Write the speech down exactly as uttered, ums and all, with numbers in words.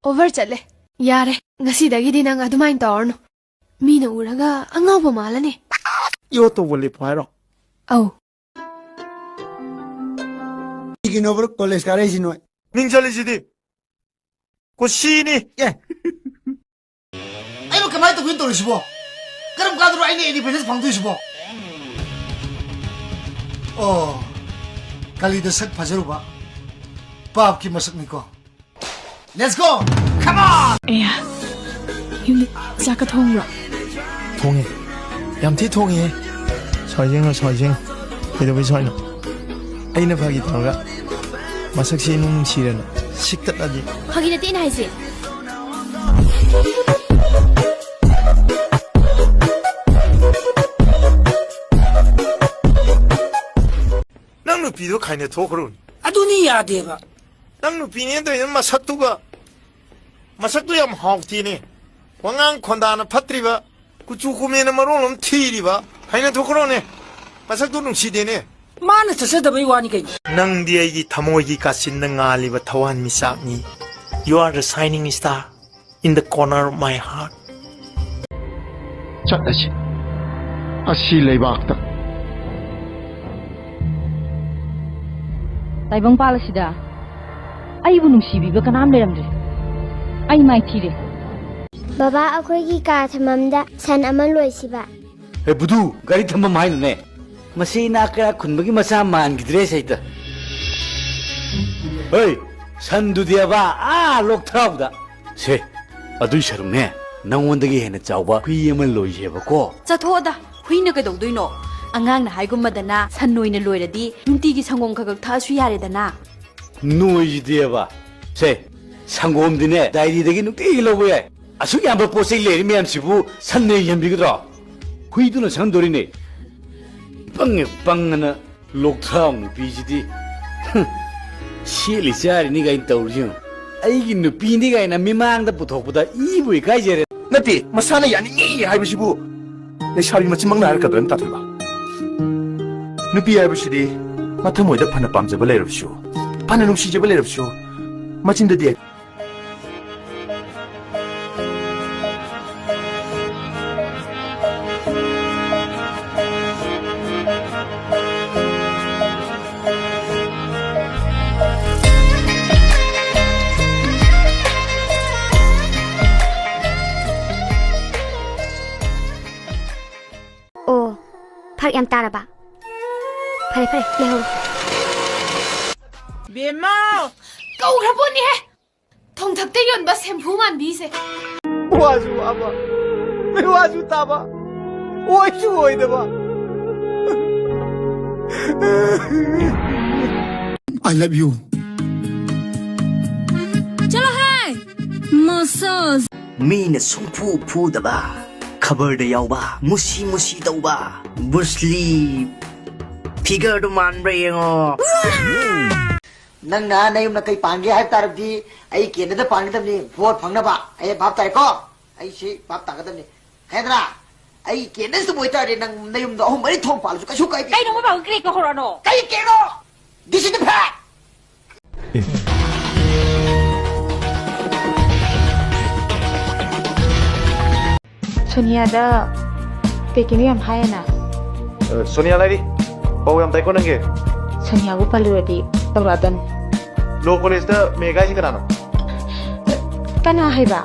Over ꯆꯠꯂꯦ꯫ ꯌꯥꯔꯦ, ꯉꯁꯤꯗꯒꯤꯗꯤ ꯅꯪ ꯑꯗꯨꯃꯥꯏꯅ ꯇꯧꯔꯅꯨ꯫ ꯃꯤꯅ ꯎꯔꯒ ꯑꯉꯥꯎꯕ ꯃꯥꯜꯂꯅꯤ꯫ ꯌꯣ ꯇꯧꯕ ꯂꯦꯞꯄꯣ ꯍꯥꯏꯔꯣ? ꯑꯧ꯫ ꯀꯩꯒꯤꯅꯣꯕ ꯀꯣꯂꯦꯖ ꯀꯥꯔꯛꯏꯁꯤ ꯅꯣꯏ? ꯃꯤꯡ ꯆꯜꯂꯤꯁꯤꯗꯤ ꯀꯨꯁꯤꯅꯤ꯫ ꯑꯦ꯫ ꯑꯩꯕꯨ ꯀꯃꯥꯏꯅ ꯇꯧꯗꯣꯏꯅꯣ ꯇꯧꯔꯤꯁꯤꯕꯣ? ꯀꯔꯝ ꯀꯥꯟꯗꯅꯣ ꯑꯩꯅ ꯏꯟꯗꯤꯄꯦꯟꯗꯦꯟꯁ ꯐꯪꯗꯣꯏꯁꯤꯕꯣ? ꯑꯣ, ꯀꯂꯤꯗ ꯁꯛ ꯐꯖꯔꯨꯕ ꯄꯥꯞꯀꯤ ꯃꯁꯛꯅꯤꯀꯣ꯫ Let's go! Come on! ꯑꯦ, ꯌꯨꯝꯗ ꯆꯥꯛꯀ ꯊꯣꯡꯕ꯭ꯔꯣ? ꯊꯣꯡꯉꯦ꯫ ꯌꯥꯝ ꯊꯤ ꯊꯣꯡꯉꯤꯍꯦ꯫ ꯁꯣꯏꯖꯤꯡꯂꯣ, ꯁꯣꯏꯖꯤꯡ꯫ ꯀꯩꯗꯧꯕꯩ ꯁꯣꯏꯅꯣ? ꯑꯩꯅ ꯐꯥꯒꯤ ꯇꯧꯔꯒ ꯃꯁꯛꯁꯤ ꯏꯅꯨꯡ ꯅꯨꯡꯁꯤꯔꯅ ꯁꯤꯛꯇꯠꯂꯗꯤ꯫ ꯐꯥꯒꯤ ꯅꯠꯇꯦ ꯑꯩꯅ ꯍꯥꯏꯁꯦ꯫ ꯅꯪ ꯅꯨꯄꯤꯗꯣ ꯈꯥꯏꯅ ꯊꯣꯛꯈ꯭ꯔꯣꯅꯦ꯫ ꯑꯗꯨꯅꯤ ꯌꯥꯗꯦꯕ꯫ ꯅꯪ ꯅꯨꯄꯤꯅꯦ ꯇꯧꯔꯤꯗꯣ ꯃꯁꯛꯇꯨꯒ꯫ ꯃꯁꯛꯇꯨ ꯌꯥꯝ ꯍꯥꯎꯇꯦꯅꯦ꯫ ꯋꯥꯉꯥꯡ ꯈꯣꯟꯗꯥꯅ ꯐꯠꯇ꯭ꯔꯤꯕ, ꯀꯨꯆꯨ ꯀꯨꯃꯦꯟꯅ ꯃꯔꯣꯜ ꯑꯃ ꯊꯤꯔꯤꯕ꯫ ꯍꯥꯏꯅ ꯊꯣꯛꯈ꯭ꯔꯣꯅꯦ꯫ ꯃꯁꯛꯇꯨ ꯅꯨꯡꯁꯤꯗꯦꯅꯦ꯫ ꯃꯥꯅ ꯆꯠꯆꯗꯕꯩ ꯋꯥꯅꯤ ꯀꯩꯅꯣ꯫ ꯅꯪꯗꯤ ꯑꯩꯒꯤ ꯊꯃꯣꯏꯒꯤ ꯀꯥꯆꯤꯟꯗ ꯉꯥꯜꯂꯤꯕ ꯊꯋꯥꯟꯃꯤꯆꯥꯛꯅꯤ꯫ You are the shining star in the corner of my heart. ꯆꯠꯂꯁꯤ꯫ ꯑꯁꯤ ꯂꯩꯕꯥꯛꯇ꯫ ꯇꯥꯏꯕꯪꯄꯥꯜ ꯑꯁꯤꯗ ꯑꯩꯕꯨ ꯅꯨꯡꯁꯤꯕꯤꯕ ꯀꯅꯥꯝ ꯂꯩꯔꯝꯗ꯭ꯔꯦ꯫ ꯑꯩ ꯃꯥꯏꯊꯤꯔꯦ꯫ ꯕꯕꯥ, ꯑꯩꯈꯣꯏꯒꯤ ꯀꯥ ꯊꯝꯐꯝꯗ ꯁꯟ ꯑꯃ ꯂꯣꯏꯁꯤꯕ꯫ ꯍꯦ ꯕꯨꯙꯨ, ꯒꯥꯔꯤ ꯊꯝꯐꯝ ꯍꯥꯏꯅꯨꯅꯦ꯫ ꯃꯁꯤ ꯏꯅꯥꯛ ꯀꯩꯔꯥꯛ ꯈꯨꯟꯕꯒꯤ ꯃꯆꯥ ꯃꯥꯟꯈꯤꯗ꯭ꯔꯦ ꯁꯩꯇ꯫ ꯍꯣꯏ, ꯁꯟꯗꯨꯗꯤꯕ ꯑꯥ ꯂꯣꯛꯊ꯭ꯔꯥꯎꯗ꯫ ꯁꯦ, ꯑꯗꯨꯏ ꯁꯔꯨꯛꯅꯦ, ꯅꯪꯉꯣꯟꯗꯒꯤ ꯍꯦꯟꯅ ꯆꯥꯎꯕ ꯍꯨꯏ ꯑꯃ ꯂꯣꯏꯁꯦꯕꯀꯣ꯫ ꯆꯠꯊꯣꯛꯑꯗ, ꯍꯨꯏꯅ ꯀꯩꯗꯧꯗꯣꯏꯅꯣ? ꯑꯉꯥꯡꯅ ꯍꯥꯏꯒꯨꯝꯕꯗꯅ ꯁꯟ ꯑꯣꯏꯅ ꯂꯣꯏꯔꯗꯤ ꯅꯨꯡꯇꯤꯒꯤ ꯁꯪꯒꯣꯝ ꯈꯔ ꯈꯔ ꯊꯛꯑꯁꯨ ꯌꯥꯔꯦꯗꯅ꯫ ꯅꯣꯏꯁꯤꯗꯤꯕ꯫ ꯁꯦ, ꯁꯪꯒꯣꯝꯗꯤꯅꯦ, ꯗꯥꯏꯔꯤꯗꯒꯤ ꯅꯨꯡꯇꯤꯒꯤ ꯂꯧꯕ ꯌꯥꯏ꯫ ꯑꯁꯨꯛ ꯌꯥꯝꯕ ꯄꯣꯠ ꯆꯩ ꯂꯩꯔꯤ ꯃꯌꯥꯝꯁꯤꯕꯨ ꯁꯟꯅ ꯌꯦꯡꯍꯟꯕꯤꯒꯗ꯭ꯔꯣ? ꯍꯨꯏꯗꯨꯅ ꯁꯪꯗꯣꯔꯤꯅꯦ꯫ ꯄꯪꯉꯦ, ꯄꯪꯉꯅ ꯂꯣꯛꯊ꯭ꯔꯥꯎ ꯅꯨꯄꯤꯁꯤꯗꯤ꯫ ꯁꯦꯠꯂꯤ ꯆꯥꯔꯤꯅꯤ ꯀꯥꯏꯅ ꯇꯧꯔꯤꯁꯤ ꯌꯦꯡꯉꯨ꯫ ꯑꯩꯒꯤ ꯅꯨꯄꯤꯅꯤ ꯀꯥꯏꯅ ꯃꯤꯃꯥꯡꯗ ꯄꯨꯊꯣꯛꯄꯗ ꯏꯕꯨ ꯏꯀꯥꯏꯖꯔꯦ꯫ ꯅꯠꯇꯦ, ꯃꯁꯥꯅ ꯌꯥꯅꯤꯡꯉꯤ ꯍꯥꯏꯕꯁꯤꯕꯨ ꯂꯩꯁꯥꯕꯤ ꯃꯆꯤꯟꯃꯛꯅ ꯍꯥꯏꯔꯛꯀꯗ꯭ꯔꯅ ꯇꯥꯊꯣꯏꯕ? ꯅꯨꯄꯤ ꯍꯥꯏꯕꯁꯤꯗꯤ ꯃꯊꯃꯣꯏꯗ ꯐꯅ ꯄꯥꯝꯖꯕ ꯂꯩꯔꯕꯁꯨ, ꯐꯅ ꯅꯨꯡꯁꯤꯖꯕ ꯂꯩꯔꯕꯁꯨ, ꯃꯆꯤꯟꯗꯗꯤ ꯐꯔꯛ ꯌꯥꯝ ꯇꯥꯔꯕ? ꯐꯔꯦ, ꯐꯔꯦ, ꯂꯩꯍꯧꯔꯣ꯫ ꯕꯦꯝꯃ! ꯀꯧꯈ꯭ꯔ ꯄꯣꯠꯅꯤꯍꯦ! ꯊꯣꯡꯊꯛꯇ ꯌꯣꯟꯕ ꯁꯦꯝꯐꯨ ꯃꯥꯟꯕꯤꯁꯦ꯫ ꯋꯥꯁꯨ ꯋꯥꯕ, ꯋꯥꯁꯨ ꯇꯥꯕ, ꯑꯣꯏꯁꯨ ꯑꯣꯏꯗꯕ꯫ I love you. ꯆꯠꯂꯣꯍꯦ! ꯃꯁꯥꯁ꯫ ꯃꯤꯅ ꯁꯨꯡꯐꯨ ꯐꯨꯗꯕ, ꯈꯕꯔꯗ ꯌꯥꯎꯕ, ꯃꯨꯁꯤ ꯃꯨꯁꯤ ꯇꯧꯕ, ꯕ꯭ꯔꯨꯁꯂꯤ ꯐꯤꯒꯔꯗꯨ ꯃꯥꯟꯕ꯭ꯔꯥ ꯌꯦꯡꯉꯣ꯫ ꯅꯪꯅ ꯅꯌꯨꯝꯅ ꯀꯩ ꯄꯥꯟꯒꯦ ꯍꯥꯏꯕ ꯇꯥꯔꯕꯗꯤ ꯑꯩ ꯀꯦꯟꯗꯗ ꯄꯥꯟꯒꯗꯕꯅꯤ, ꯚꯣꯠ ꯐꯪꯅꯕ꯫ ꯑꯩ ꯚꯥꯞ ꯇꯥꯏꯀꯣ? ꯑꯩꯁꯤ ꯚꯥꯞ ꯇꯥꯒꯗꯕꯅꯤ꯫ ꯈꯪꯉꯦꯗꯅ? ꯑꯩ ꯀꯦꯟꯗꯁꯤꯗꯕꯨ ꯑꯣꯏꯇꯥꯔꯗꯤ ꯅꯪ ꯅꯌꯨꯝꯗ ꯑꯍꯨꯝ ꯃꯔꯤ ꯊꯣꯡ ꯄꯥꯜꯂꯁꯨ ꯀꯩꯁꯨ ꯀꯥꯏꯗꯦ꯫ ꯀꯩꯅꯣ ꯃꯣꯏ ꯕꯥꯕꯨ ꯀ꯭ꯔꯦꯛ ꯀꯧꯍꯧꯔꯛꯑꯅꯣ? ꯀꯩ ꯀꯦꯛꯅꯣ? This is the fact! ꯁꯣꯅꯤꯌꯥꯗ ꯀꯩ ꯀꯩꯅꯣ ꯌꯥꯝ ꯍꯥꯏꯌꯦꯅ꯫ ꯑ, ꯁꯣꯅꯤꯌꯥ ꯂꯩꯔꯤ꯫ ꯄꯥꯎ ꯌꯥꯝ ꯇꯥꯏꯀꯣ ꯅꯪꯒꯤ꯫ ꯁꯣꯅꯤꯌꯥꯕꯨ ꯄꯜꯂꯨꯔꯗꯤ ꯇꯧꯔꯛꯑꯗꯝꯅꯤ꯫ ꯂꯣ ꯀꯣꯂꯦꯖꯇ ꯃꯦꯒꯥꯏꯁꯤ ꯀꯅꯥꯅꯣ? ꯀꯅꯥ ꯍꯥꯏꯕ?